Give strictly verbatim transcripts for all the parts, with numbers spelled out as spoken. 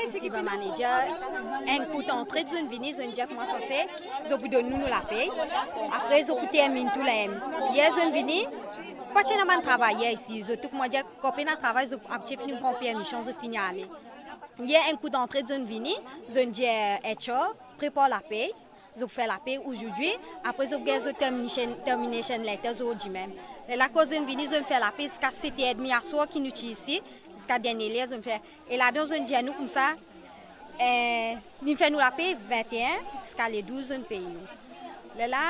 Isi bann manager, enn kou antre zot vini, zot dir kouma sanse, zot pou donn nou nou lapey. Apre zot pou terminn tou la mem. Yer zot vini, pa ti ena bann travayer isi. Zot tou kouma dir, kan pena travay, zot abitie fini pran permision, zot fini ale. Yer enn kou antre zot vini, zot dir H R, prepar lapey. Zot pou fer lapey ozourdi, apre zot gagn zot termination, termination letter zordi mem. Lerla kan zot vini, zot fer lapey ziska set er edmi aswar ki nou ti isi, ziska dernie ler zot fer. E ladan zot dir nou koumsa, eh, li fer nou lapey vinte et un, ziska le douz zot pey nou. Lerla,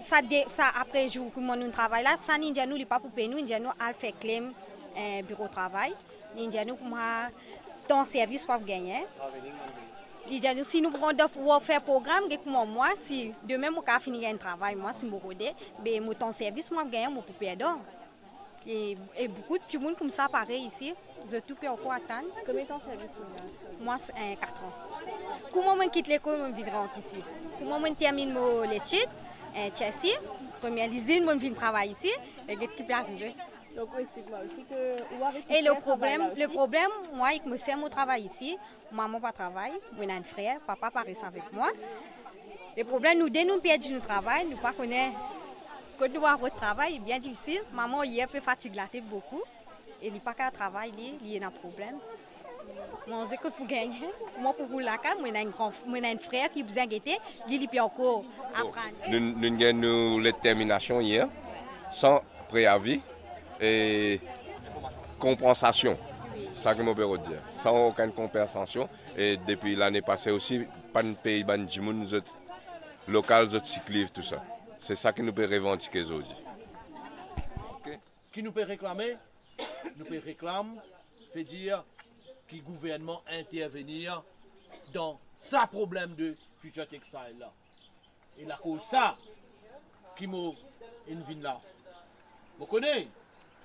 sa de, sa apre zour kouma nou travay la, sa li dir nou li pa pou pey nou, li dir nou al fer claim, eh, biro travay. Li dir nou kouma tan servis pa pou gagne. Li dir nou si nou pran dan workfare program, get kouma mwa, si demin mo kav fini gagn travay, mwa si mo rode, be mo tan servis mwa pou gagne, mo pou perdan. E, e boukou dimoun koumsa parey isi, zot tou pe ankor atann. Konbien tan servis ou gagn? Mwa, eh, kat an. Kouma mo kit lekol, mo vinn rant isi. Kouma mo terminn mo letid, eh, Chelsea, premie lizinn, mo vinn travay isi, e get ki pe arive. Donk, ou explik mwa osi ke ou avek... E le problem, le problem, mwa ek mo ser, mo travay isi, mama pa travay, mo ena enn frer, papa pa res avek mwa. Le problem, nou de nou perdi nou travay, nou pa kone kot nou pou rod travay, bien difisil. Mama yer pe fatig latet boukou, e li pa kav travay, li, li ena problem. Manze kot pou gagne, mwa pou roul lakaz, mo ena enn gran, mo ena enn frer ki bizin gete, li, li pe ankor aprann. Nou, nou gagn nou let terminasion yer, san preavi e konpansasion. Sa ki mo pe rod dir. San okenn konpansasion. E depi lane pase osi, pa'nn pey bann dimoun zot lokal, zot sick leave, tousa. Se sa ki nou pe revandike zordi. Oke. Ki nou pe reklame? Nou pe reklam, pe dir ki gouvernman intervenir dan sa problem de Future Textile la. E lakoz sa ki mo inn vinn la. Mo kone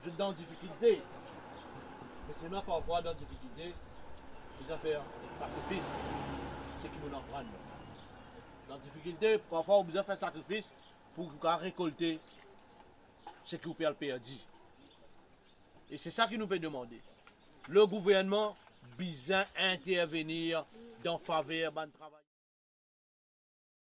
zot dan difikilte, me selman parfwa dan difikilte, bizin fer sakrifis, seki mo aprann. Dan difikilte, parfwa ou bizin fer sakrifis pou ou kav rekolte seki ou pe al perdi. E se sa ki nou pe demande. Le gouvernman bizin intervenir dan faver bann travayer.